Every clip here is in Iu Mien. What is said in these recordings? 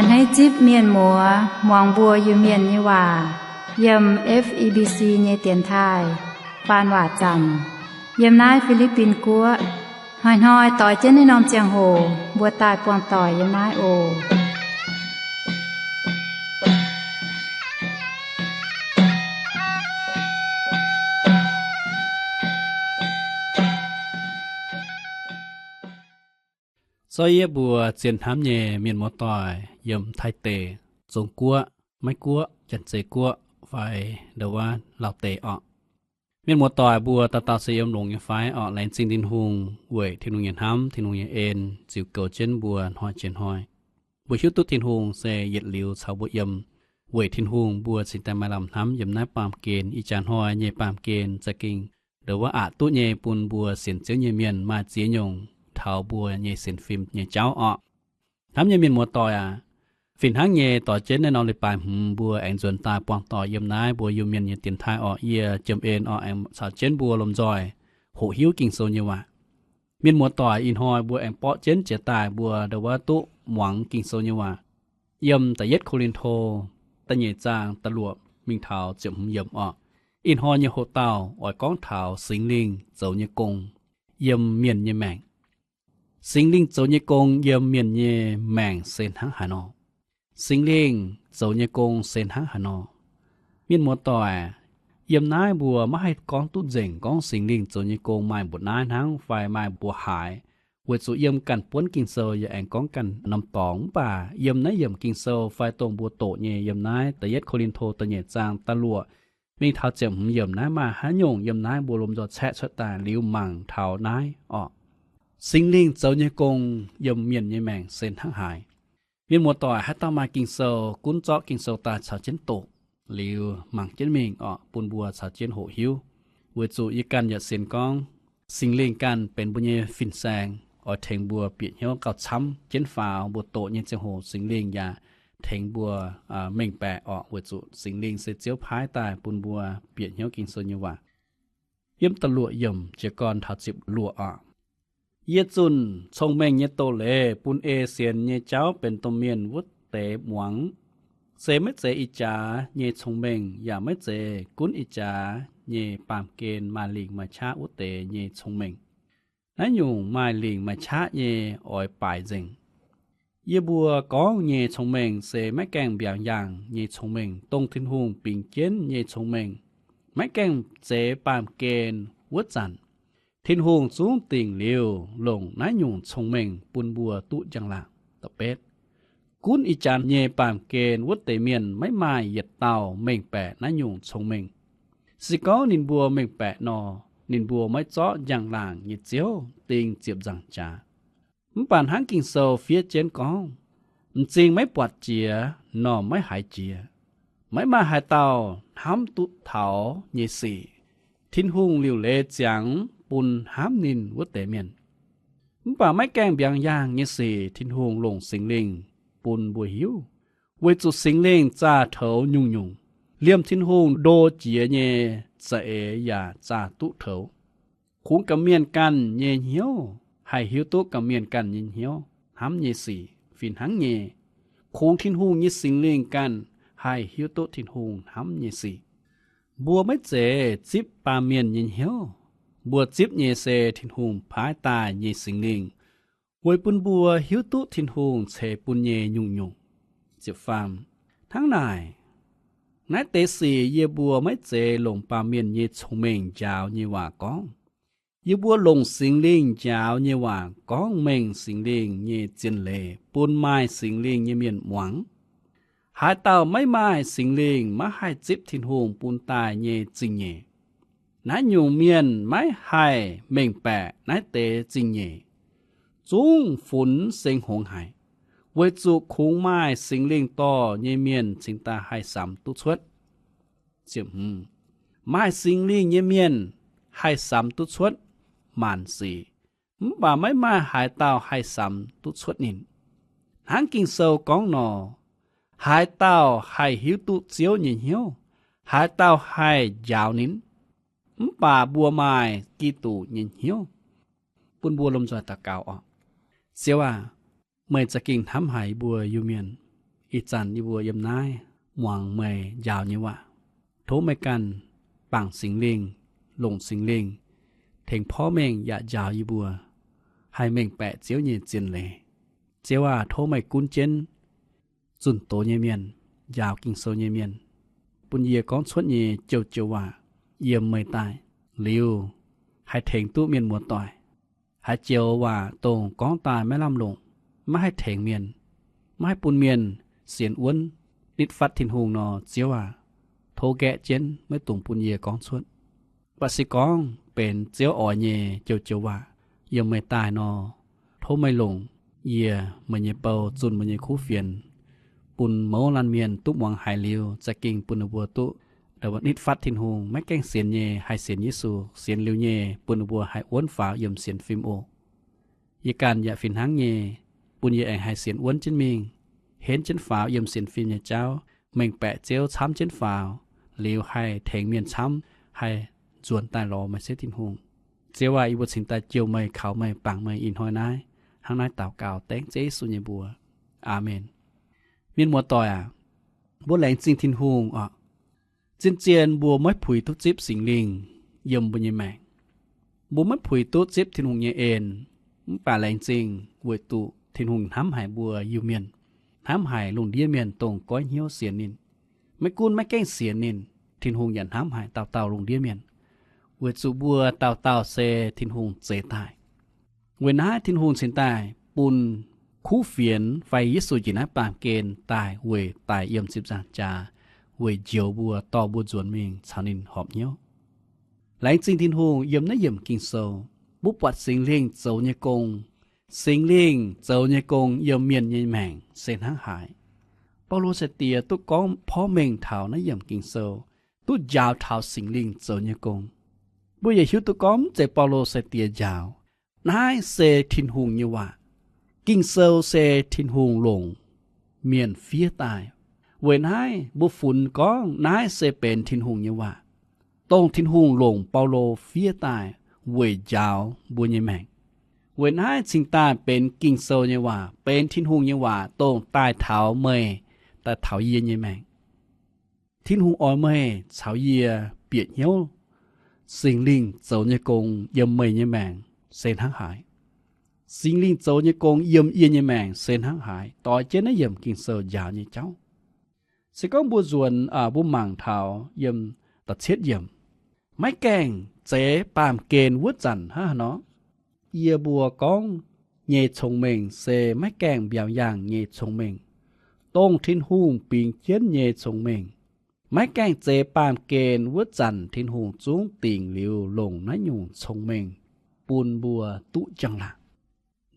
A'hneiv zipv mienh muoz muangx mbuo Iu-Mienh nyei waac yiem F E B C nyei dienx taaih faan waac zanc yiem naaiv Fi^li^bin Guoqv. Hnoi-hnoi doix jienv naaiv norm ziangh hoc mbuo daaih buangh doic yiem naaiv oc. Zorqv yie mbuo zien hnamv nyei mienh muoz-doic yiem Taiv deic, Zong-Guoqv, Meiv-Guoqv, Janx-Zei Guoqv fai ndongc wuov Lauv deic orqc. Mienh muoz-doic mbuo dauh dauh se yiem longx nyei fai orqc? Laengz zingh Tin-Hungh weic Tin-Hungh nyei hnamv, Tin-Hungh nyei en ziux goux jienv mbuo hnoi jiex hnoi. Mbuo hiuv duqv Tin-Hungh se yietc liuz caux mbuo yiem. Weic Tin-Hungh mbuo cingx daaih maaih lamh hnamv yiem naaiv baamh gen. Ih jaax hnoi nyei baamh gen za'gengh ndongc wuov aqc duqv nyei bun mbuo sienx Ziouv nyei mienh maaih ziex nyungc taux mbuo nyei sienx fim nyei jauv orqc. Hnamv nyei mienh muoz-doic aac, fih hnangv nyei doix jienv naaiv norm leiz-baaix hmz mbuo aengx nzuonx daaih buangh doic yiem naaiv mbuo Iu-Mienh nyei dienx taaih orqc. Yie Jiem En orqc aengx caux jienv mbuo lomh nzoih hoqc hiuv Ging-Sou nyei waac. Mienh muoz-doic, ih hnoi mbuo aengx borqv jienv jiex daaih mbuo ndongc wuov duqv muangx Ging-Sou nyei waac. Yiem da'yietv Ko^lin^to da'nyeic zaang da'luoqc mingh taux ziepc hmz yiemc orqc. Ih hnoi nyei hoc-dauh oix gorngv taux Singx Lingh zoux nyei gong yiem mienh nyei maengc. Singx Lingh zoux nyei gong yiem mienh nyei maengc se hnangv haaix nor? Singx Lingh zoux nyei gong se hnangv haaix nor? Mienh muoz-doic, yiem naaiv mbuo maiv haih gorngv duqv nzengc gorngv Singx Lingh zoux nyei gong maaih mbuoqc naaiv hnangv fai maaih mbuoqc haaix, weic zuqc yiem ganh buonv Ging-Sou yaac aengx gorngv ganh norm dorngx. Mv baac yiem naaiv yiemc Ging-Sou fai dongh mbuo doqc nyei yiem naaiv da'yietv Ko^lin^to da'nyeic zaang da'luoqc mingh taux ziepc hmz yiemc naaiv maaih haaix nyungc yiem naaiv mbuo lomh nzoih caeqv cuotv daaih liuz mangc taux naaiv orqc. Singx Lingh zoux nyei gong yiem mienh nyei maengc se hnangv haaix? Mienh muoz-doic, haaix dauh maaih Ging-Sou gunv zorqv Ging-Sou daaih caux jienv doqc liuz mangc jienv mingh orqc, bun mbuo caux jienv hoqc hiuv. Weic zuqc yie ganh yaac sienx gorngv Singx Lingh ganh benx mbuo nyei fin-saeng, oix tengx mbuo bieqc hnyouv gauh camv jienv faaux. Mbuo doqc nyei ziangh hoc Singx Lingh yaac tengx mbuo mengh baeqc orqc, weic zuqc Singx Lingh se Ziouv paaiv daaih bun mbuo bieqc hnyouv Ging-Sou nyei waac. Yiem da'luoqc yiemc jiez gorn taux ziepc luoqc orqc. Yie zunh cong-mengh nyei doz-leiz bun ei sienx nyei jauv benx domh mienh wuov deix muangx. Se maiv zeiz ih jaax nyei cong-mengh, yaac maiv zeiz gunv ih jaax nyei baamh gen maaih lingc maaih qaqv wuov deix nyei cong-mengh. Naaiv nyungc maaih lingc maaih qaqv nyei oix baaic nzengc. Yie mbuo gorngv nyei cong-mengh se maiv gaengh mbiaangx yaangh nyei cong-mengh, dongh Tin-Hungh bingx jienv nyei cong-mengh, maiv gaengh zeix baamh gen wuov zanc, Tin-Hungh zungv dingc liuz longc naaiv nyungc cong-mengh bun mbuo duqv njang-laangc. Gunv ih jaax nyei baamh gen wuov deix mienh maiv maaih yietc dauh mengh baeqc naaiv nyungc cong-mengh. Se gorngv ninh mbuo mengh baeqc nor, ninh mbuo maiv zorqv njang-laangc nyei Ziouv ding ziepc nzaangc jaax. Mv baac hnangv Ging-Sou fiev jienv gorngv, m'zing maiv buatc jiex, m'normh maiv haiz jiex. Maiv maaih haaix dauh hnamv duqv taux nyei sic, Tin-Hungh liuc leiz ziangx bun hnamv ninh wuov deix mienh. Mv baac maiv gaengh mbiaangx yaangh nyei sic Tin-Hungh longc Singx Lingh bun mbuo hiuv, weic zuqc Singx Lingh zaah toux nyungc-nyungc. Liemh Tin-Hungh ndo jiex nyei za'eix yaac zaah duqv toux. Kungx gorqv-mienh ganh nyei hnyouv haih hiuv duqv gorqv-mienh ganh nyei hnyouv hnamv nyei sic fih hnangv nyei. Kungx Tin-Hungh nyei Singx Lingh ganh haih hiuv duqv Tin-Hungh hnamv nyei sic. Mbuo maiv zeiz zipv baamh mienh nyei hnyouv. Mbuo zipv nyei se Tin-Hungh paaiv daaih nyei Singx Lingh, weic bun mbuo hiuv duqv Tin-Hungh ceix bun nyei nyungc-nyungc. Hnangv naaic, naaiv deix sic yie mbuo maiv zeiz longc baamh mienh nyei cong-mengh njaaux nyei waac gorngv. Yie mbuo longc Singx Lingh njaaux nyei waac gorngv mengh Singx Lingh nyei zien leiz bun maaih Singx Lingh nyei mienh muangx. Haaix dauh maiv maaih Singx Lingh maiv haih zipv Tin-Hungh bun daaih nyei zingh nyeic. Naaiv nyungc mienh maiv haih mengh baeqc naaiv deix zingh nyeic, zungv funx seng hngongx haic, weic zuqc kungx maaih Singx Lingh dorh nyei mienh cingx daaih haih samx duqv cuotv. Maaih Singx Lingh nyei mienh haih samx duqv cuotv maanc sic, mv baac maiv maaih haaix dauh haih samx duqv cuotv ninh. Hnangv Ging-Sou gorngv nor, haaix dauh haih hiuv duqv Ziouv nyei hnyouv? Haaix dauh haih njaaux ninh? Mv baac mbuo maaih Giduc nyei hnyouv. Bun mbuo lomh nzoih daux gaux oc. Ziouv aah! Meih za'gengh hnamv haic mbuo Iu-Mienh. Ih zanc yie mbuo yiem naaiv muangx meih njaaux nyei waac. Tov meih ganh bangc Singx Lingh, longc Singx Lingh tengx porv mengh yaac njaaux yie mbuo, haih mengh baeqc Ziouv nyei zien leiz. Ziouv aac, tov meih gunv jienv zunh doz nyei mienh, njaaux Ging-Sou nyei mienh, bun yie gorngv cuotv nyei joux-joux waac yiem meih daaih liuz, haih tengx duqv mienh muoz-doic. Haaix joux waac dongh gorngv daaih maiv lamh longc, maiv haih tengx mienh, maiv haih bun mienh sienx wuonv nitv fatv Tin-Hungh nor, Ziouv aac, tov nqaeqv jienv maiv dungx bun yie gorngv cuotv. Mv baac se gorngv benx Ziouv oix nyei joux-joux waac yiem meih daaih nor, tov meih longc yie, meih nyei bou, zunh meih nyei kuv fienx, bun mouz laanh mienh duqv muangx haiz liuz, za'gengh bun ninh mbuo duqv nitv fatv Tin-Hungh, maiv gaengh sienx nyei haih sienx Yesu, sienx liuz nyei bun ninh mbuo haih wuonv faaux yiem sienx fim oc. Yie ganh yaac fih hnangv nyei, bun yie aengx haih sienx wuonv jienv mingh, henv jienv faaux yiem sienx fim nyei jauv, mengh baeqc Ziouv camv jienv faaux, liuz haih tengx mienh camv, haih nzuonx daaih lorz meih sienx Tin-Hungh. Ziouv aac, yie mbuo cingx daaih jouh meih, kaux meih, bangc meih ih hnoi naaiv. Hnangv naaiv daux gaux dengv Ziouv Yesu nyei mbuox. Aamen. Mienh muoz-doic aac, mbuo laengz zingh Tin-Hungh oc. Zien-zien mbuo maiv puix duqv zipv Singx Lingh yiem mbuo nyei maengc. Mbuo maiv puix duqv zipv Tin-Hungh nyei en, mv baac laengz zingh weic zuqc Tin-Hungh hnamv haic mbuo Iu-Mienh, hnamv haic lungh ndiev mienh dongh goiv hnyouv sienx ninh. Maiv gunv maiv gaengh sienx ninh, Tin-Hungh yaac hnamv haic dauh dauh lungh ndiev mienh, weic zuqc mbuo dauh dauh se Tin-Hungh zeix daaih. Weic naaiv Tin-Hungh cingx daaih bun kuv fienx fai Yesu njiec naaiv baamh gen daaih weic daic yiem ziepc nzaangc jaax, weic njoux mbuo, dorh mbuo nzuonx mingh caux ninh horpc hnyouv. Laengz zingh Tin-Hungh, yiem naaiv yiemc Ging-Sou, mbuo buatc Singx Lingh zoux nyei gong. Singx Lingh zoux nyei gong yiem mienh nyei maengc se hnangv haaix. Baulo sai-diex duqv gorngv porv mengh taux naaiv yiemc Ging-Sou, duqv njaaux taux Singx Lingh zoux nyei gong. Mbuo yaac hiuv duqv gorngv mv zeiz Baulo sai-diex njaaux. Naaiv se Tin-Hungh nyei waac. Ging-Sou se Tin-Hungh longc mienh fiev daaih. Weic naaiv mbuo funx gorngv naaiv se benx Tin-Hungh nyei waac, dongh Tin-Hungh longc Baulo fiev daaih weic njaaux mbuo nyei maengc. Weic naaiv cingx daaih benx Ging-Sou nyei waac, benx Tin-Hungh nyei waac, dongh daaih taux meih, daaih taux yie nyei maengc. Tin-Hungh oix meih caux yie bieqc hnyouv Singx Lingh zoux nyei gong yiem meih nyei maengc se hnangv haaix. Singx Lingh zoux nyei gong yiem yie nyei maengc se hnangv haaix, doix jienv naaiv yiemc Ging-Sou njaaux nyei jauv. Se gorngv mbuo nzuonx, mbuo mangc taux yiem da'cietv yiemc, maiv gaengh zeix baamh gen wuov zanc hnangv haaix nor, yie mbuo gorngv nyei cong-mengh se maiv gaengh mbiauz yaangh nyei cong-mengh, dongh Tin-Hungh bingx jienv nyei cong-mengh. Maiv gaengh zeix baamh gen wuov zanc Tin-Hungh zungv dingc liuz longc naaiv nyungc cong-mengh bun mbuo duqv njang-laangc.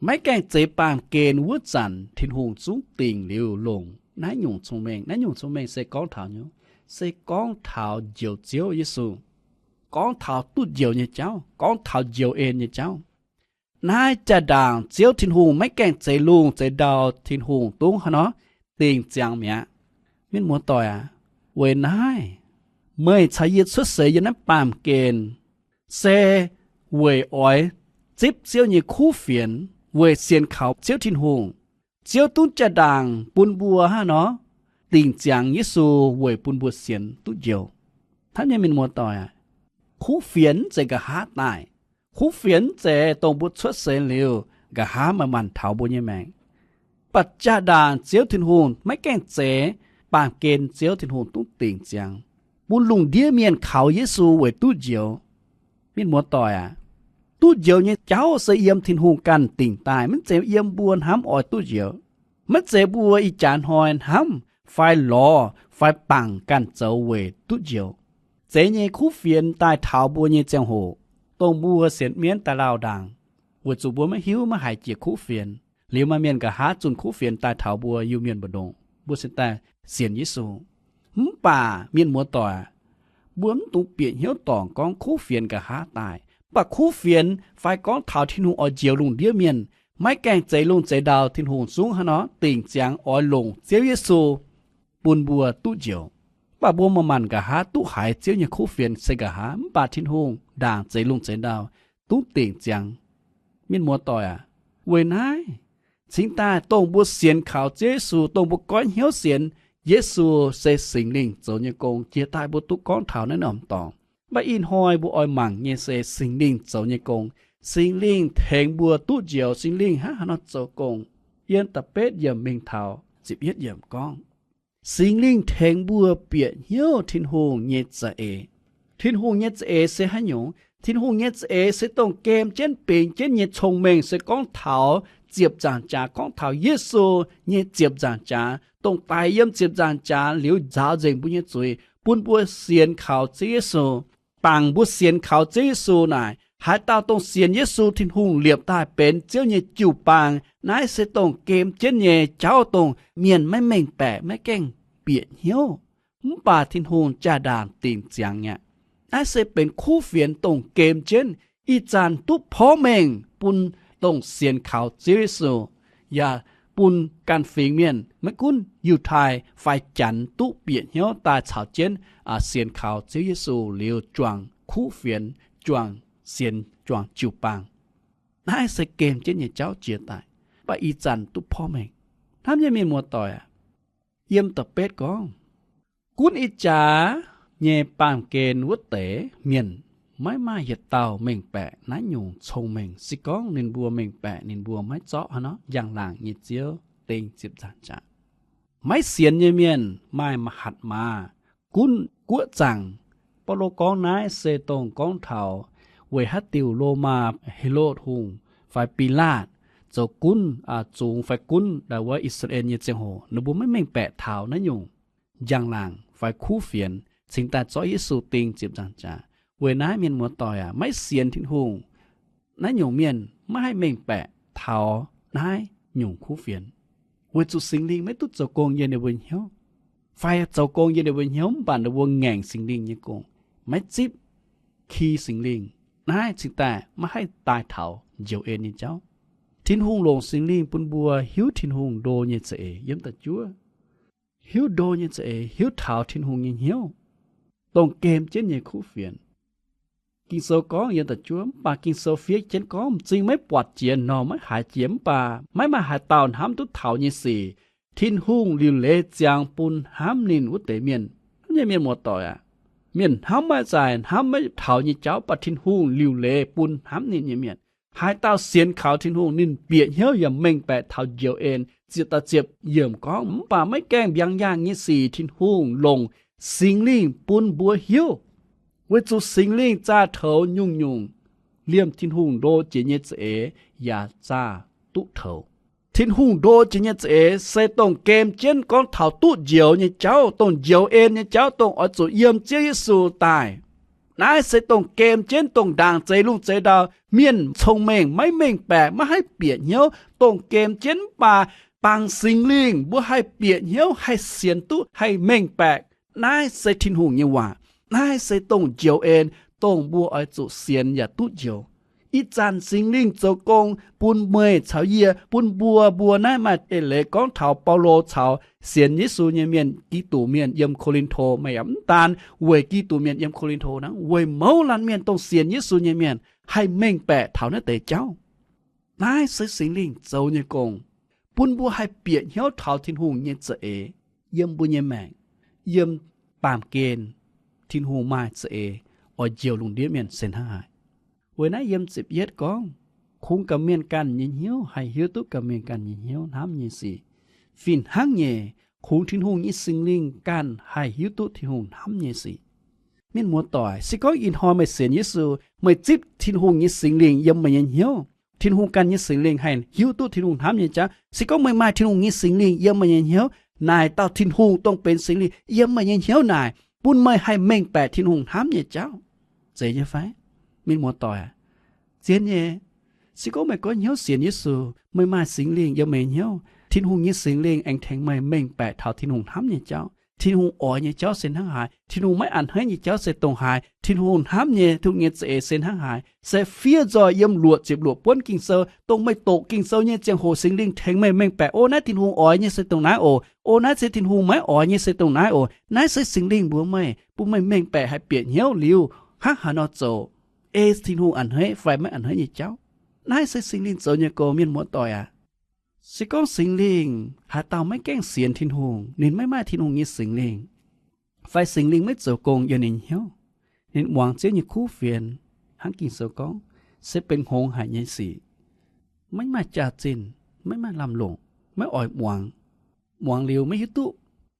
Maiv gaengh zeix baamh gen wuov zanc Tin-Hungh zungv dingc liuz longc naaiv nyungc cong-mengh. Naaiv nyungc cong-mengh se gorngv taux nyungc, se gorngv taux Njoux Ziouv Yesu, gorngv taux duqv njoux nyei jauv, gorngv taux njoux en nyei jauv. Naaiv jaa-ndaangc Ziouv Tin-Hungh maiv gaengh zeix lungh zeix ndau, Tin-Hungh dungv haaix nor dingc ziangx mi'aqv. Mienh muoz-doic aac, weic naaiv meih caux yie cuotv seix yiem naaiv baamh gen se weic oix zipv Ziouv nyei kuv fienx, weic sienx kaux Ziouv Tin-Hungh. Ziouv dungv jaa-ndaangc bun mbuo hnangv nor dingc ziangx Yesu weic bun mbuo sienx duqv njoux. Hnamv nyei mienh muoz-doic aac, kuv fienx mv zeiz nqa'haav daaih. Kuv fienx mv zeiz dongh mbuo cuotv seix liuz nqa'haav manc-manc taux mbuo nyei maengc. Mv baac jaa-ndaangc Ziouv Tin-Hungh maiv gaengh zeix baamh gen, Ziouv Tin-Hungh dungv dingc ziangx bun lungh ndiev mienh kaux Yesu weic duqv njoux. Mienh muoz-doic aac, duqv njoux nyei jauv se yiem Tin-Hungh ganh dingc daaih, maiv zeiz yiem mbuo hnamv oix duqv njoux. Maiv zeiz mbuo ih jaax hnoi hnamv fai lorz fai bangc ganh zoux weic duqv njoux. Zeiz nyei kuv fienx daaih taux mbuo nyei ziangh hoc, dongh mbuo sienx mienv daaih lauh ndaangc, weic zuqc mbuo maiv hiuv maiv haiz jiex kuv fienx. Liuz maaih mienh nqa'haav zunh kuv fienx daaih taux mbuo Iu-Mienh mbu'ndongx, mbuo sienx daaih sienx Yesu. Mv baac mienh muoz-doic, mbuo mv dungx bieqc hnyouv dorngc gorngv kuv fienx nqa'haav daaih. Mv baac kuv fienx fai gorngv taux Tin-Hungh oix njoux lungh ndiev mienh, maiv gaengh zeix lungh zeix ndau, Tin-Hungh zungv hnangv nor dingc ziangx oix longc Ziouv Yesu bun mbuo duqv njoux. Mv baac mbuo manc-manc nqa'haav duqv haiz Ziouv nyei kuv fienx se nqa'haav, mv baac Tin-Hungh ndaangc zeix lungh zeix ndau, dungv dingc ziangx. Mienh muoz-doic aac, weic naaiv Cingx daaih dongh mbuo sienx kaux Ziouv Yesu, dongh mbuo goiv hnyouv sienx Yesu, se Singx Lingh zoux nyei gong jiex daaih mbuo duqv gorngv taux naaiv norm dorngx. Mv baac ih hnoi mbuo oix mangc nyei se Singx Lingh zoux nyei gong. Singx Lingh tengx mbuo duqv njoux. Singx Lingh hnangv haaix nor zoux gong? Yiem da'betv yiemc mingh taux ziepc yietv yiemc gorngv, Singx Lingh tengx mbuo bieqc hnyouv Tin-Hungh nyei za'eix. Tin-Hungh nyei za'eix se haaix nyungc? Tin-Hungh nyei za'eix se dongh gem jienv, bingx jienv nyei cong-mengh, se gorngv taux ziepc nzaangc jaax, gorngv taux Yesu nyei ziepc nzaangc jaax, dongh daic yiem ziepc nzaangc jaax liuz nzaaux nzengc mbuo nyei zuiz, bun mbuo sienx kaux Ziouv Yesu. Bangc mbuo sienx kaux Ziouv Yesu naaic, haaix dauh dongh sienx Yesu, Tin-Hungh liepc daaih benx Ziouv nyei jiu-baang. Naaiv se dongh gem jienv nyei jauv, dongh mienh maiv mengh baeqc, maiv gaengh bieqc hnyouv. Mv baac Tin-Hungh jaa-ndaangc dingc ziangx aqv. Naaiv se benx kuv fienx dongh gem jienv, ih zanc duqv porv mengh bun dongh sienx kaux Ziouv Yesu, yaac bun ganh fingx mienh, maiv gunv Yiutai fai Janx, duqv bieqc hnyouv daaih caux jienv sienx kaux Ziouv Yesu liuz juangc kuv fienx, juangc sienx, juangc jiu-baang. Naaiv se gem jienv nyei jauv jiex daaih, mv baac ih zanc duqv porv mengh. Hnamv nyei mienh muoz-doic aac, yiem da'betv gorngv, gunv ih jaax nyei baamh gen wuov deix mienh, maiv maaih yietc dauh mengh baeqc naaiv nyungc cong-mengh. Se gorngv ninh mbuo mengh baeqc, ninh mbuo maiv zorqv haaix nor njang-laangc nyei Ziouv ding ziepc nzaangc jaax. Maiv sienx nyei mienh maaih hatc maaz, gunv guoqv zaangc. Baulo gorngv naaiv se dongh gorngv taux weic haaix diuc Lomaa Helotv Hungh fai Bilaatv zoux gunv, zungx fai gunv wuov I^saa^laa^en nyei ziangh hoc, ninh mbuo maiv mengh baeqc taux naaiv nyungc njang-laangc fai kuv fienx, cingx daaih zorqv Yesu ding ziepc nzaangc jaax. Weic naaiv mienh muoz-doic aac, maiv sienx Tin-Hungh naaiv nyungc mienh maiv haih mengh baeqc taux naaiv nyungc kuv fienx, weic zuqc Singx Lingh maiv duqv zoux gong yiem ninh mbuo hnyouv, fai zoux gong yiem ninh mbuo hnyouv mv baac ninh mbuo ngaengc Singx Lingh nyei gong, maiv zipv ki Singx Lingh. Naaiv cingx daaih maiv haih daaih taux njoux en nyei jauv. Tin-Hungh longc Singx Lingh bun mbuo hiuv Tin-Hungh ndo nyei za'eix yiem da'juov, hiuv ndo nyei za'eix, hiuv taux Tin-Hungh nyei hnyouv, dongh gem jienv nyei kuv fienx. Ging-Sou gorngv yiem da'juov, mv baac Ging-Sou fiev jienv gorngv, m'zing maiv buatc jiex, m'normh maiv haiz jiex, mv baac maiv maaih haaix dauh hnamv duqv taux nyei sic, Tin-Hungh liuc leiz ziangx bun hnamv ninh wuov deix mienh. Hnamv nyei mienh muoz-doic aac, mienh hnamv maiv zaaic, hnamv maiv taux nyei jauv, mv baac Tin-Hungh liuc leiz bun hnamv ninh nyei mienh. Haaix dauh sienx kaux Tin-Hungh, ninh bieqc hnyouv yaac mengh baeqc taux njoux en. Ziepc da'ziepc yiemc gorngv, mv baac maiv gaengh mbiaangx yaangh nyei sic Tin-Hungh longc Singx Lingh bun mbuo hiuv, weic zuqc Singx Lingh zaah toux nyungc-nyungc liemh Tin-Hungh ndo jiex nyei za'eix yaac zaah duqv toux. Tin-Hungh ndo jiex nyei za'eix se dongh gem jienv gorngv taux duqv njoux nyei jauv, dongh njoux en nyei jauv, dongh oix zuqc yiem Ziouv Yesu daaih. Naaiv se dongh gem jienv, dongh ndaangc zeix lungh zeix ndau, mienh cong-mengh maiv mengh baeqc, maiv haih bieqc hnyouv, dongh gem jienv mv baac bangc Singx Lingh mbuo haih bieqc hnyouv, haih sienx duqv, haih mengh baeqc. Naaiv se Tin-Hungh nyei waac. Naaiv se dongh njoux en, dongh mbuo oix zuqc sienx yaac duqv njoux. Ih zanc Singx Lingh zoux gong bun meih caux yie, bun mbuo, mbuo naaiv maaih eix leiz gorngv taux Baulo caux sienx Yesu nyei mienh, Giduc mienh yiem Ko^lin^to. Meih yaac mv daan weic Giduc mienh yiem Ko^lin^to hnangv, weic mouz laanh mienh dongh sienx Yesu nyei mienh haih mengh baeqc taux naaiv deix jauv. Naaiv se Singx Lingh zoux nyei gong, bun mbuo haih bieqc hnyouv taux Tin-Hungh nyei za'eix yiem mbuo nyei maengc, yiem baamh gen Tin-Hungh maaih za'eix oix njoux lungh ndiev mienh se hnangv haaix. Weic naaiv yiem ziepc yietv gorngv, kungx gorqv-mienh ganh nyei hnyouv haih hiuv duqv gorqv-mienh ganh nyei hnyouv hnamv nyei sic. Fih hnangv nyei, kungx Tin-Hungh nyei Singx Lingh ganh haih hiuv duqv Tin-Hungh hnamv nyei sic. Mienh muoz-doic, se gorngv ih hnoi meih sienx Yesu, meih zipv Tin-Hungh nyei Singx Lingh yiem meih nyei hnyouv, Tin-Hungh ganh nyei Singx Lingh haih hiuv duqv Tin-Hungh hnamv nyei jauv. Se gorngv meih maaih Tin-Hungh nyei Singx Lingh yiem meih nyei hnyouv, naaic dauh Tin-Hungh dongh benx Singx Lingh yiem meih nyei hnyouv naaic, bun meih haih mengh baeqc Tin-Hungh hnamv nyei jauv. Zeiz nyei fai? Mienh muoz-doic aac, zien nyei. Se gorngv meih goiv hnyouv sienx Yesu, meih maaih Singx Lingh yiem meih nyei hnyouv, Tin-Hungh nyei Singx Lingh aengx tengx meih mengh baeqc taux Tin-Hungh hnamv nyei jauv, Tin-Hungh oix nyei jauv se hnangv haaix, Tin-Hungh maiv a'hneiv nyei jauv se dongh haaix, Tin-Hungh hnamv nyei, Tin-Hungh nyei za'eix se hnangv haaix, se fiev nzoih yiem luoqc ziepc luoqc buonv Ging-Sou, dongh meih doqc Ging-Sou nyei ziangh hoc Singx Lingh tengx meih mengh baeqc, o, naaiv Tin-Hungh oix nyei se dongh naaiv oc. O, naaiv se Tin-Hungh maiv oix nyei se dongh naaiv oc. Naaiv se Singx Lingh mbuox meih, bun meih mengh baeqc haih bieqc hnyouv liuz hnangv haaix nor zoux, ei Tin-Hungh a'hneiv fai maiv a'hneiv nyei jauv. Naaiv se Singx Lingh zoux nyei gong, mienh muoz-doic aac. Se gorngv Singx Lingh haaix dauh maiv gaengh sienx Tin-Hungh, ninh maiv maaih Tin-Hungh nyei Singx Lingh, fai Singx Lingh maiv zoux gong yiem ninh hnyouv, ninh muangx Ziouv nyei kuv fienx hnangv Ging-Sou gorngv, se benx hngongx haic nyei sic, maiv maaih jaax-zinh, maiv maaih lamh longc, maiv oix muangx. Muangx liuz maiv hiuv duqv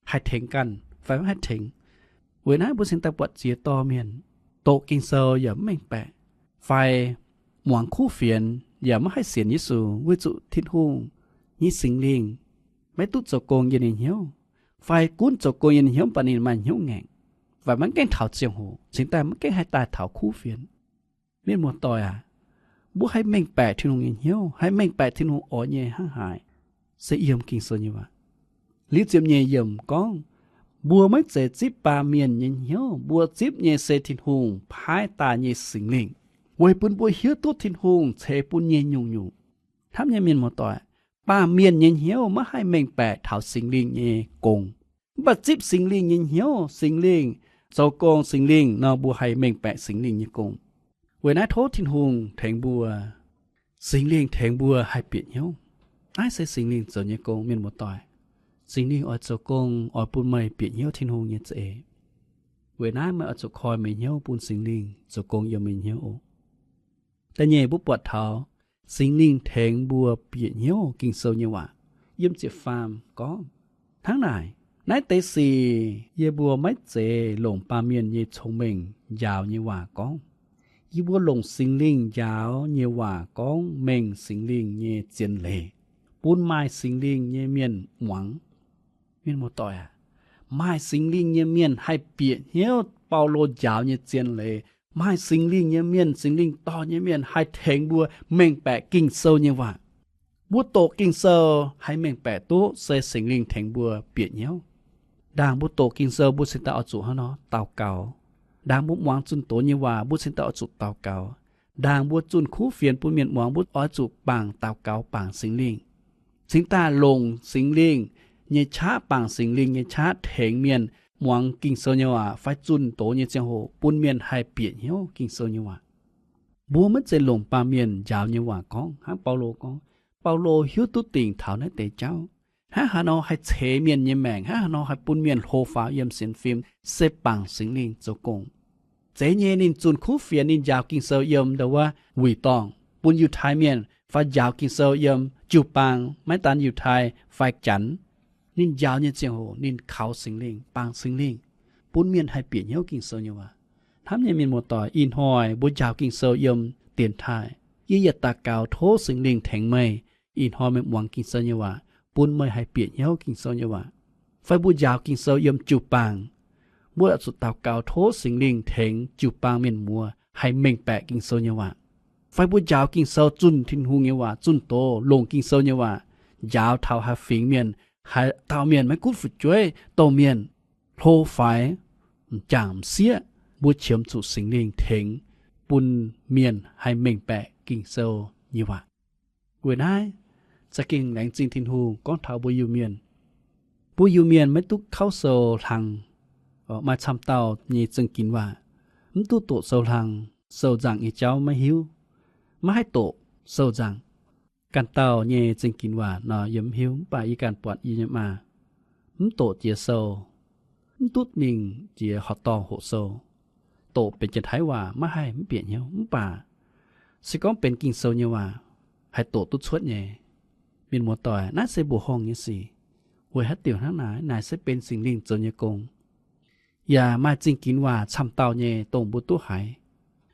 haih tengx ganh fai maiv haih tengx. Weic naaiv mbuo cingx daaih buatc ziex dorh mienh doqc Ging-Sou yaac mv mengh baeqc, fai muangx kuv fienx yaac maiv haih sienx Yesu weic zuqc Tin-Hungh nyei Singx Lingh maiv duqv zoux gong yiem ninh hnyouv, fai gunv zoux gong yiem ninh hnyouv mv baac ninh maaih hnyouv ngaengc, fai maiv gaengh taux ziangh hoc, cingx daaih maiv gaengh haih daaih taux kuv fienx. Mienh muoz-doic aac, mbuo haih mengh baeqc Tin-Hungh nyei hnyouv, haih mengh baeqc Tin-Hungh oix nyei hnangv haaix, se yiem Ging-Sou nyei waac. Liuz ziepc nyeic yiemc gorngv, mbuo maiv zeiz zipv baamh mienh nyei hnyouv, mbuo zipv nyei se Tin-Hungh paaiv daaih nyei Singx Lingh, weic bun mbuo hiuv duqv Tin-Hungh ceix bun nyei nyungc-nyungc. Hnamv nyei mienh muoz-doic, baamh mienh nyei hnyouv maiv haih mengh baeqc taux Singx Lingh nyei gong. Mv baac zipv Singx Lingh nyei hnyouv, Singx Lingh zoux gong, Singx Lingh nor mbuo haih mengh baeqc Singx Lingh nyei gong. Weic naaiv tov Tin-Hungh tengx mbuo, Singx Lingh tengx mbuo haih bieqc hnyouv. Naaiv se Singx Lingh zoux nyei gong, mienh muoz-doic. Singx Lingh oix zoux gong oix bun meih bieqc hnyouv Tin-Hungh nyei za'eix. Weic naaiv meih oix zuqc koi meih hnyouv bun Singx Lingh zoux gong yiem meih hnyouv oc. Da'nyeic mbuo buatc taux Singx Lingh tengx mbuo bieqc hnyouv Ging-Sou nyei waac. Yiem ziepc faam gorngv, hnangv naaic, naaiv deix sic yie mbuo maiv zeiz longc baamh mienh nyei cong-mengh njaaux nyei waac gorngv. Yie mbuo longc Singx Lingh njaaux nyei waac gorngv mengh Singx Lingh nyei zien leiz, bun maaih Singx Lingh nyei mienh muangx. Mienh muoz-doic aac, maaih Singx Lingh nyei mienh haih bieqc hnyouv Baulo njaaux nyei zien leiz. Maaih Singx Lingh nyei mienh, Singx Lingh dorh nyei mienh haih tengx mbuo mengh baeqc Ging-Sou nyei waac. Mbuo doqc Ging-Sou haih mengh baeqc duqv se Singx Lingh tengx mbuo bieqc hnyouv. Ndaangc mbuo doqc Ging-Sou mbuo cingx daaih oix zuqc hnangv nor daux gaux. Ndaangc mbuo muangx zunh doz nyei waac mbuo cingx daaih oix zuqc daux gaux. Ndaangc mbuo zunh kuv fienx bun mienh muangx mbuo oix zuqc bangc daux gaux bangc Singx Lingh, cingx daaih longc Singx Lingh nyei qaqv, bangc Singx Lingh nyei qaqv tengx mienh muangx Ging-Sou nyei waac fai zunh doz nyei ziangh hoc bun mienh haih bieqc hnyouv Ging-Sou nyei waac. Mbuo maiv zeiz longc baamh mienh njaaux nyei waac gorngv. Hnangv Baulo gorngv, Baulo hiuv duqv dingc taux naaiv deix jauv. Hnangv haaix nor haih ceix mienh nyei maengc, hnangv haaix nor haih bun mienh hlo faaux yiem sienx fim, se bangc Singx Lingh zoux gong. Zeiz nyei ninh zunh kuv fienx, ninh njaaux Ging-Sou yiem ndau wuov wuic dorngh bun Yiutai Mienh fai njaaux Ging-Sou yiem jiu-baang, maiv daan Yiutai fai Janx. Ninh njaaux nyei ziangh hoc ninh kaux Singx Lingh, bangc Singx Lingh, bun mienh haih bieqc hnyouv Ging-Sou nyei waac. Hnamv nyei mienh muoz-doic, ih hnoi mbuo njaaux Ging-Sou yiem dienx taaih, yie yaac daux gaux tov Singx Lingh tengx meih. Ih hnoi meih muangx Ging-Sou nyei waac, bun meih haih bieqc hnyouv Ging-Sou nyei waac. Fai mbuo njaaux Ging-Sou yiem jiu-baang, mbuo oix zuqc daux gaux tov Singx Lingh tengx jiu-baang mienh muoz haih mengh baeqc Ging-Sou nyei waac. Fai mbuo njaaux Ging-Sou zunh Tin-Hungh nyei waac, zunh doz longc Ging-Sou nyei waac njaaux taux haaix fingx mienh, haaix dauh mienh maiv gunv fu'jueiv, domh mienh, hlo faix, m'jangc m'sieqv, mbuo qiemx zuqc Singx Lingh tengx bun mienh haih mengh baeqc Ging-Sou nyei waac. Weic naaiv, za'gengh laengz zingh Tin-Hungh gorngv taux mbuo Iu-Mienh. Mbuo Iu-Mienh maiv duqv kauv sou hlang, maaih camv dauh nyei za'gengh waac, mv duqv doqc sou hlang, sou nzangc nyei jauv maiv hiuv, maiv haih doqc sou nzangc. Ganh dauh nyei za'gengh waac nor yie mv hiuv, mv baac yie ganh buatc yie nyei maa mv doqc jiex sou, mv duqv mingh jiex horqc dorngh hoqc sou. Doqc benx Janx-Taiv waac maiv haih mv bieqc hnyouv, mv baac se gorngv benx Ging-Sou nyei waac haih doqc duqv cuotv nyei. Mienh muoz-doic, naaiv se mbuoqc horngh nyei sic. Weic haaix diuc hnangv naaic? Naaic se benx Singx Lingh zoux nyei gong. Yaac maaih za'gengh waac camv dauh nyei dongh mbuo duqv haiz.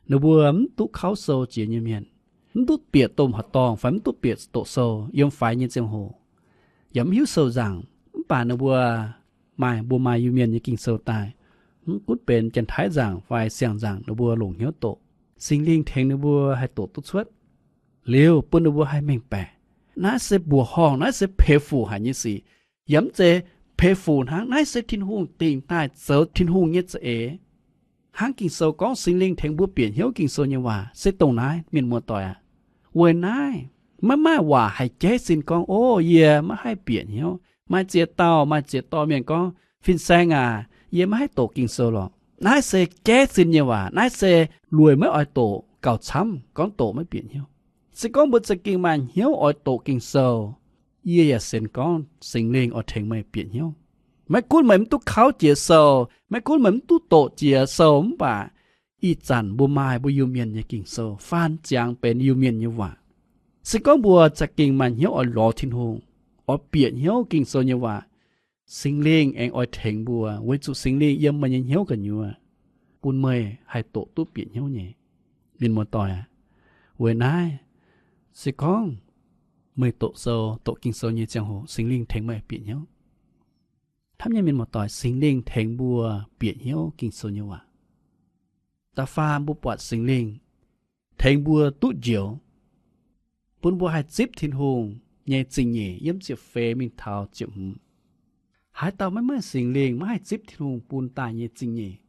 Ninh mbuo mv duqv kauv sou jiex nyei mienh, mv duqv bieqc domh horqc dorngh fai mv duqv bieqc doqc sou yiem faix nyei ziangh hoc, yaac mv hiuv sou nzangc. Mv baac ninh mbuo maaih, mbuo maaih Iu-Mienh nyei Ging-Sou daaih, mv gunv benx Janx-Taiv nzangc fai siang-nzangc ninh mbuo longc hnyouv doqc. Singx Lingh tengx ninh mbuo haih doqc duqv cuotv, liuz bun ninh mbuo haih mengh baeqc. Naaiv se mbuoqc horngh, naaiv se peix fuc haic nyei sic. Yaac mv zeiz peix fuc hnangv, naaiv se Tin-Hungh dingc daaih zoux Tin-Hungh nyei za'eix. Hnangv Ging-Sou gorngv Singx Lingh tengx mbuo bieqc hnyouv Ging-Sou nyei waac se dongh naaiv, mienh muoz-doic aac. Weic naaiv, maiv maaih waac haih jaiv sin gorngv, o, yie maiv haih bieqc hnyouv. Maaih ziex dauh, maaih ziex dauh mienh gorngv, Fin-Saeng aac, yie maiv haih doqc Ging-Sou lorqc. Naaiv se jaiv sin nyei waac. Naaiv se lueic maiv oix doqc gauh camv, gorngv doqc maiv bieqc hnyouv. Se gorngv mbuo za'gengh maaih hnyouv oix doqc Ging-Sou, Yie yaac sienx gorngv Singx Lingh oix tengx meih bieqc hnyouv. Maiv gunv meih mv duqv kauv jiex sou, maiv gunv meih mv duqv doqc jiex sou, mv baac ih zanc mbuo maaih mbuo Iu-Mienh nyei Ging-Sou faan ziangx benx Iu-Mienh nyei waac. Se gorngv mbuo za'gengh maaih hnyouv oix lorz Tin-Hungh, oix bieqc hnyouv Ging-Sou nyei waac, Singx Lingh aengx oix tengx mbuo, weic zuqc Singx Lingh yiem meih nyei hnyouv gu'nyuoz, bun meih haih doqc duqv bieqc hnyouv nyei. Mienh muoz-doic, weic naaiv, se gorngv meih doqc sou, doqc Ging-Sou nyei ziangh hoc, Singx Lingh tengx meih bieqc hnyouv. Hnamv nyei mienh muoz-doic, Singx Lingh tengx mbuo bieqc hnyouv Ging-Sou nyei waac. Da'faam mbuo buatc Singx Lingh tengx mbuo duqv njoux, bun mbuo haih zipv Tin-Hungh nyei zingh nyeic, yiem ziepc feix mingh taux ziepc hmz. Haaix dauh maiv maaih Singx Lingh maiv haih zipv Tin-Hungh bun daaih nyei zingh nyeic.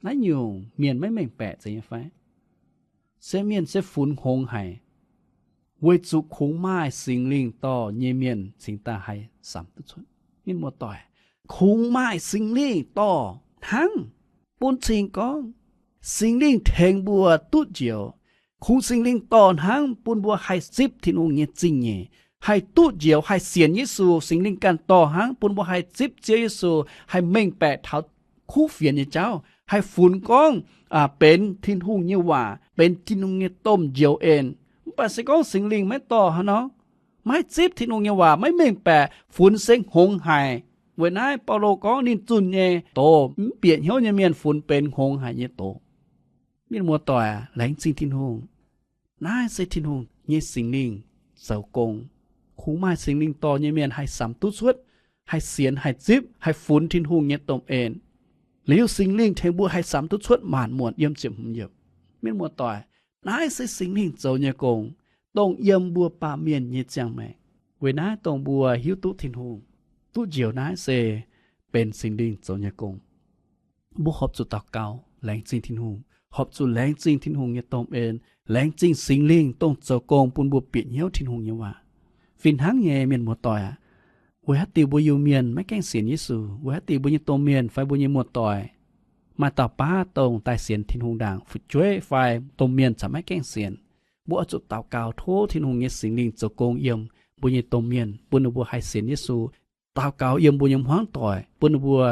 Naaiv nyungc mienh maiv mengh baeqc zeiz nyei fai? Se mienh se funx hngongx haic, weic zuqc kungx maaih Singx Lingh dorh nyei mienh cingx daaih haih samx duqv cuotv. Mienh muoz-doic, kungx maaih Singx Lingh dorh hnangv, bun cing gorngv Singx Lingh tengx mbuo duqv njoux. Kungx Singx Lingh dorh hnangv bun mbuo haih zipv Tin-Hungh nyei zingh nyeic, haih duqv njoux, haih sienx Yesu. Singx Lingh ganh dorh hnangv bun mbuo haih zipv Ziouv Yesu, haih mengh baeqc taux kuv fienx nyei jauv, haih funx gorngv benx Tin-Hungh nyei waac, benx Tin-Hungh nyei domh njoux en. Mv baac se gorngv Singx Lingh maiv dorh hnangv nor, maiv haih zipv Tin-Hungh nyei waac, maiv mengh baeqc, funx se hngongx haic. Weic naaiv Baulo gorngv ninh zunh nyei doz, mv bieqc hnyouv nyei mienh funx benx hngongx haic nyei doz. Mienh muoz-doic, laengz zingh Tin-Hungh. Naaiv se Tin-Hungh nyei Singx Lingh zoux gong. Kungx maaih Singx Lingh dorh nyei mienh haih samx duqv cuotv, haih sienx, haih zipv, haih funx Tin-Hungh nyei domh en. Liuz Singx Lingh tengx mbuo haih samx duqv cuotv maanc muotc yiem ziepc hmz yiemc. Mienh muoz-doic, naaiv se Singx Lingh zoux nyei gong, dongh yiem mbuo baamh mienh nyei ziangh maengc. Weic naaiv dongh mbuo hiuv duqv Tin-Hungh, duqv njoux naaiv se benx Singx Lingh zoux nyei gong. Mbuo horpc zuqc daux gaux laengz zingh Tin-Hungh, horpc zuqc laengz zingh Tin-Hungh nyei domh en, laengz zingh Singx Lingh dongh zoux gong bun mbuo bieqc hnyouv Tin-Hungh nyei waac. Fih hnangv nyei, mienh muoz-doic aac, weic haaix diuc mbuo Iu-Mienh maiv gaengh sienx Yesu? Weic haaix diuc mbuo nyei domh mienh fai mbuo nyei muoz-doic maaih dauh baav dongh daaih sienx Tin-Hungh ndaangc fu'jueiv fai domh mienh caux maiv gaengh sienx? Mbuo oix zuqc daux gaux tov Tin-Hungh nyei Singx Lingh zoux gong yiem mbuo nyei domh mienh bun ninh mbuo haih sienx Yesu. Daux gaux yiem mbuo nyei hmuangv doic bun ninh mbuo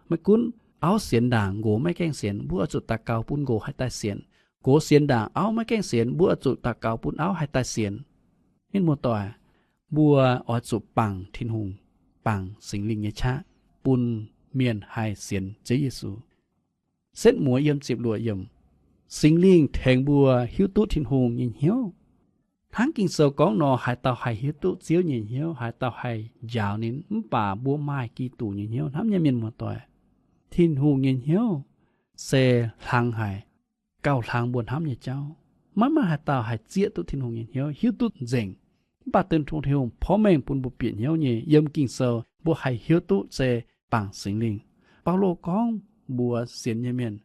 maiv gunv auv sienx ndaangc nqox maiv gaengh sienx, mbuo oix zuqc daux gaux bun nqox haih daaih sienx. Nqox sienx ndaangc auv maiv gaengh sienx, mbuo oix zuqc daux gaux bun auv haih daaih sienx. Mienh muoz-doic, mbuo oix zuqc bangc Tin-Hungh, bangc Singx Lingh nyei qaqv bun mienh haih sienx Ziouv Yesu. Setv mueiz yiem ziepc luoqc yiemc, Singx Lingh tengx mbuo hiuv duqv Tin-Hungh nyei hnyouv. Hnangv Ging-Sou gorngv nor, haaix dauh haih hiuv duqv Ziouv nyei hnyouv, haaix dauh haih njaaux ninh? Mv baac mbuo maaih Giduc nyei hnyouv. Hnamv nyei mienh muoz-doic, Tin-Hungh nyei hnyouv se hlang haic, gauh hlang mbuo hnamv nyei jauv. Maiv maaih haaix dauh haih zieqv duqv Tin-Hungh nyei hnyouv, hiuv duqv nzengc. Mv baac Tin-Hungh porv mengh bun mbuo bieqc hnyouv nyei. Yiem Ging-Sou mbuo haih hiuv duqv se bangc Singx Lingh. Baulo gorngv mbuox sienx nyei mienh,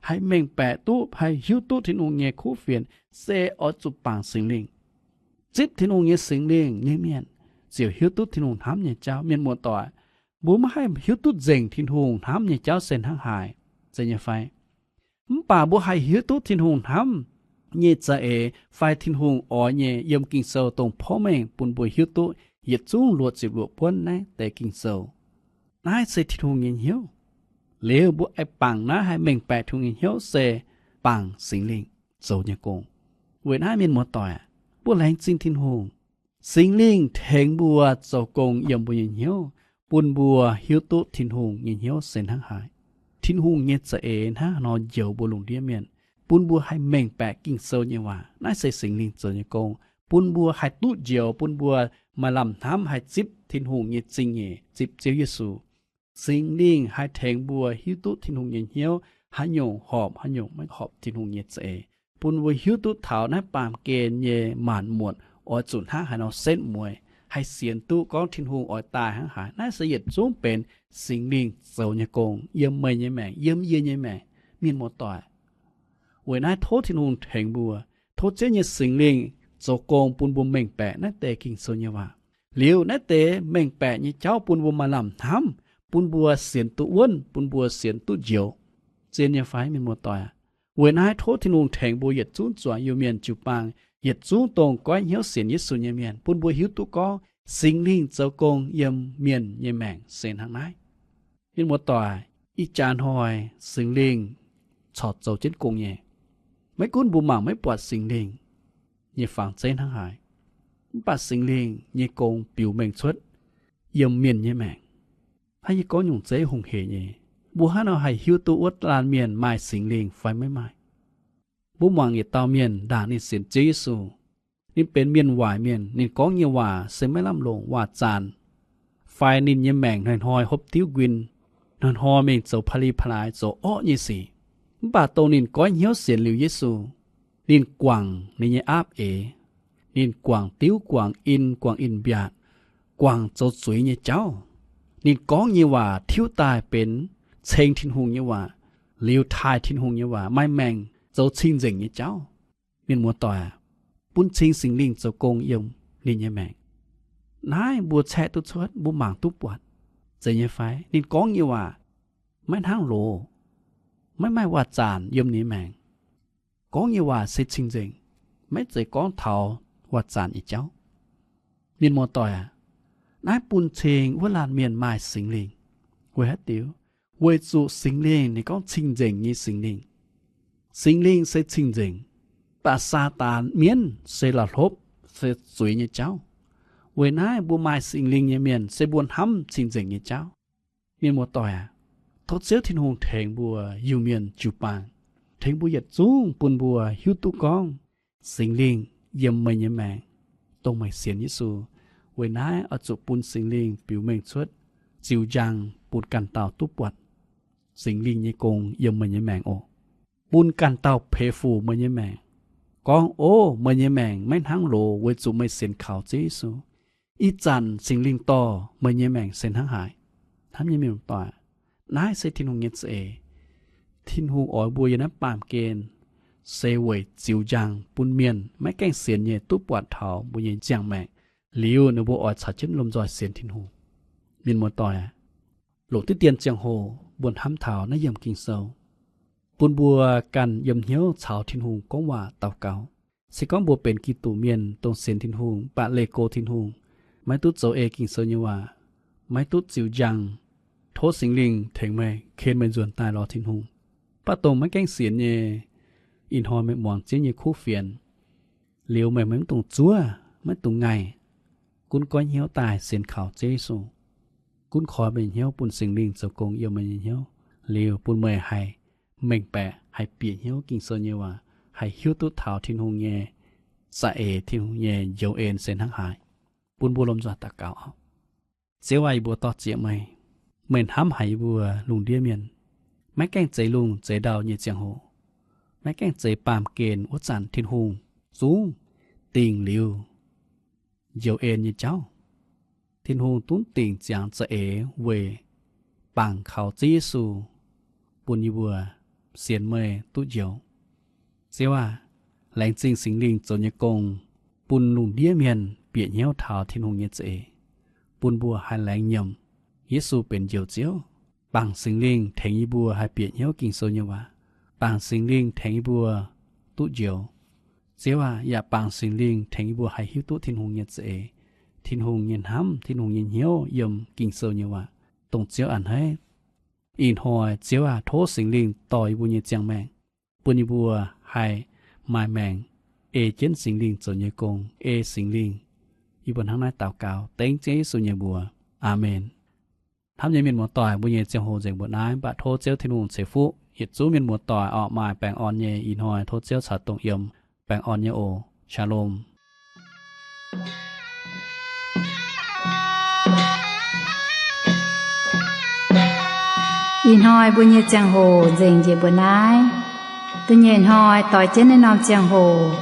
haih mengh baeqc duqv, haih hiuv duqv Tin-Hungh nyei kuv fienx se oix zuqc bangc Singx Lingh. Zipv Tin-Hungh nyei Singx Lingh nyei mienh ziouc hiuv duqv Tin-Hungh hnamv nyei jauv. Mienh muoz-doic, mbuo maiv haih hiuv duqv nzengc Tin-Hungh hnamv nyei jauv se hnangv haaix, zeiz nyei fai? Mv baac mbuo haih hiuv duqv Tin-Hungh hnamv nyei za'eix fai Tin-Hungh oix nyei, yiem Ging-Sou dongh porv mengh bun mbuo hiuv duqv yietc zungv luoqc ziepc luoqc buonv naaiv deix Ging-Sou. Naaiv se Tin-Hungh nyei hnyouv. Liuz mbuo aengx bangc naaiv haih mengh baeqc Tin-Hungh nyei hnyouv se bangc Singx Lingh zoux nyei gong. Weic naaiv mienh muoz-doic, mbuo laengz zingh Tin-Hungh. Singx Lingh tengx mbuo zoux gong yiem mbuo nyei hnyouv, bun mbuo hiuv duqv Tin-Hungh nyei hnyouv se hnangv haaix. Tin-Hungh nyei za'eix hnangv haaix nor njoux mbuo lungh ndiev mienh, bun mbuo haih mengh baeqc Ging-Sou nyei waac. Naaiv se Singx Lingh zoux nyei gong, bun mbuo haih duqv njoux, bun mbuo maaih lamh hnamv haih zipv Tin-Hungh nyei zingh nyeic, zipv Ziouv Yesu. Singx Lingh haih tengx mbuo hiuv duqv Tin-Hungh nyei hnyouv, haaix nyungc horpc, haaix nyungc maiv horpc Tin-Hungh nyei za'eix, bun mbuo hiuv duqv taux naaiv baamh gen nyei maanc muotc oix zuqc hnangv haaix nor setv mueiz, haih sienx duqv gorngv Tin-Hungh oix daaih hnangv haaix. Naaiv se yietc zungv benx Singx Lingh zoux nyei gong yiem meih nyei maengc, yiem yie nyei maengc, mienh muoz-doic. Weic naaiv tov Tin-Hungh tengx mbuo, tov Ziouv nyei Singx Lingh zoux gong bun mbuo mengh baeqc naaiv deix Ging-Sou nyei waac. Liuz naaiv deix mengh baeqc nyei jauv bun mbuo maaih lamh hnamv, bun mbuo sienx duqv wuonv, bun mbuo sienx duqv njoux. Zien nyei fai, mienh muoz-doic? Weic naaiv tov Tin-Hungh tengx mbuo yietc zungv zuangx Iu-Mienh jiu-baang, yietc zungv dongh goiv hnyouv sienx Yesu nyei mienh, bun mbuo hiuv duqv gorngv Singx Lingh zoux gong yiem mienh nyei maengc se hnangv naaiv. Mienh muoz-doic, ih jaax hnoi Singx Lingh corc zoux jienv gong nyei. Maiv gunv mbuo mangc maiv buatc Singx Lingh nyei fangx zeiv hnangv haaix, mv baac Singx Lingh nyei gong biux mengh cuotv yiem mienh nyei maengc. Hnangv yie gorngv nyungc zeiv hungh heic nyei, mbuo hnangv nor haih hiuv duqv wuov laanh mienh maaih Singx Lingh fai maiv maaih. Mbuo mangc yietc dauh mienh ndaangc ninh sienx Ziouv Yesu, ninh benx mienh waaic mienh, ninh gorngv nyei waac se maiv lamh longc, waac-zaanc, fai ninh nyei maengc hnoi-hnoi hopv diuv nquin, hnoi-hnoi mingh zoux pa'li pa'laaix, zoux orqv nyei sic. Mv baac dongh ninh goiv hnyouv sienx liuz Yesu, ninh guangc ninh nyei aapv eix, ninh guangc diuv, guangc in, guangc in-mbiatc, guangc zoux zuiz nyei jauv. Ninh gorngv nyei waac tiuv daaih benx ceng Tin-Hungh nyei waac, liuz taaih Tin-Hungh nyei waac, maaih maengc zoux cing-nzengc nyei jauv. Mienh muoz-doic aac, bun cing Singx Lingh zoux gong yiem ninh nyei maengc. Naaiv mbuo caeqv duqv cuotv, mbuo mangc duqv buatc. Zeiz nyei fai? Ninh gorngv nyei waac maiv hnangv loz, maiv maaih waac-zaanc yiem ninh nyei maengc. Gorngv nyei waac se cing-nzengc, maiv zeiz gorngv taux waac-zaanc nyei jauv. Mienh muoz-doic aac, naaiv bun cing wuov laanh mienh maaih Singx Lingh. Weic haaix diuc? Weic zuqc Singx Lingh ninh gorngv cing-nzengc nyei Singx Lingh. Singx Lingh se cing-nzengc, baac Saadaan mienv se la'hlopv, se zuiz nyei jauv. Weic naaiv mbuo maaih Singx Lingh nyei mienh se mbuo hnamv cing-nzengc nyei jauv. Mienh muoz-doic aac, tov Ziouv Tin-Hungh tengx mbuo Iu-Mienh jiu-baang, tengx mbuo yietc zungv bun mbuo hiuv duqv gorngv Singx Lingh yiem meih nyei maengc, dongh meih sienx Yesu. Weic naaiv oix zuqc bun Singx Lingh biux mengh cuotv ziux njang bun ganh dauh duqv buatc Singx Lingh nyei gong yiem meih nyei maengc oc. Bun ganh dauh peix fuc meih nyei maengc, gorngv, Ov, meih nyei maengc maiv hnangv loz weic zuqc meih sienx kaux Ziouv Yesu. Ih zanc Singx Lingh dorh meih nyei maengc se hnangv haaix? Hnamv nyei mienh muoz-doic, naaiv se Tin-Hungh nyei za'eix. Tin-Hungh oix mbuo yiem naaiv baamh gen se weic ziux njang bun mienh maiv gaengh sienx nyei duqv buatc taux mbuo nyei ziangh maengc. Liuz ninh mbuo oix caux jienv lomh nzoih sienx Tin-Hungh. Mienh muoz-doic aac, longc diqv dien ziangh hoc mbuo hnamv taux naaiv yiemc Ging-Sou, bun mbuo ganh yiem hnyouv caux Tin-Hungh gorngv waac daux gaux. Se gorngv mbuo benx Giduc mienh dongh sienx Tin-Hungh, mv baac leih go Tin-Hungh, maiv duqv zoux ei Ging-Sou nyei waac, maiv duqv ziux njang, tov Singx Lingh tengx meih, ken meih nzuonx daaih lorz Tin-Hungh. Mv baac dongh maiv gaengh sienx nyei, ih hnoi meih muangx Ziouv nyei kuv fienx, liuz meih maiv dungx zuov, maiv dungx ngaih. Gunv goiv hnyouv daaih sienx kaux Ziouv Yesu. Gunv koi meih nyei hnyouv bun Singx Lingh zoux gong yiem meih nyei hnyouv, liuz bun meih haih mengh baeqc, haih bieqc hnyouv Ging-Sou nyei waac, haih hiuv duqv taux Tin-Hungh nyei za'eix, Tin-Hungh nyei njoux en se hnangv haaix. Bun mbuo lomh nzoih daux gaux oc. Ziouv aac, yie mbuo dor-ziec meih. Meih hnamv haic yie mbuo lungh ndiev mienh. Maiv gaengh zeix lungh zeix ndau nyei ziangh hoc, maiv gaengh zeix baamh gen wuov zanc Tin-Hungh zungv dingc liuz njoux en nyei jauv. Tin-Hungh zungv dingc ziangx za'eix weic bangc kaux Ziouv Yesu, bun yie mbuo sienx meih duqv njoux. Ziouv aac, laengz zingh Singx Lingh zoux nyei gong, bun lungh ndiev mienh bieqc hnyouv taux Tin-Hungh nyei za'eix, bun mbuo haih laengz nyiemc Yesu benx Njoux Ziouv. Bangc Singx Lingh tengx yie mbuo haih bieqc hnyouv Ging-Sou nyei waac. Bangc Singx Lingh tengx yie mbuo duqv njoux. Ziouv aac, yaac bangc Singx Lingh tengx yie mbuo haih hiuv duqv Tin-Hungh nyei za'eix, Tin-Hungh nyei hnamv, Tin-Hungh nyei hnyouv yiem Ging-Sou nyei waac, dongh Ziouv a'hneiv ih hnoi. Ziouv aac, tov Singx Lingh dorh yie mbuo nyei ziangh maengc, bun yie mbuo haih maaih maengc ei jienv Singx Lingh zoux nyei gong, ei Singx Lingh. Yie mbuo hnangv naaiv daux gaux dengv Ziouv Yesu nyei mbuox. Aamen. Hnamv nyei mienh muoz-doic, mbuo nyei ziangh hoc nzengc mbuoqc naaiv, mv baac tov Ziouv Tin-Hungh ceix fuqv yietc zungv mienh muoz-doic oc. Maaih baengh orn nyei ih hnoi, tov Ziouv caux dongh yiem. Baengh orn nyei oc. Shalom. Ih hnoi mbuo nyei ziangh hoc nzengc njiec mbuoqc naaiv. Da'nyeic hnoi doix jienv naaiv norm ziangh hoc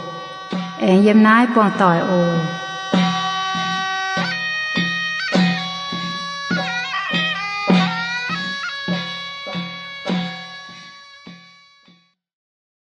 aengx yiem naaiv buangh doic oc.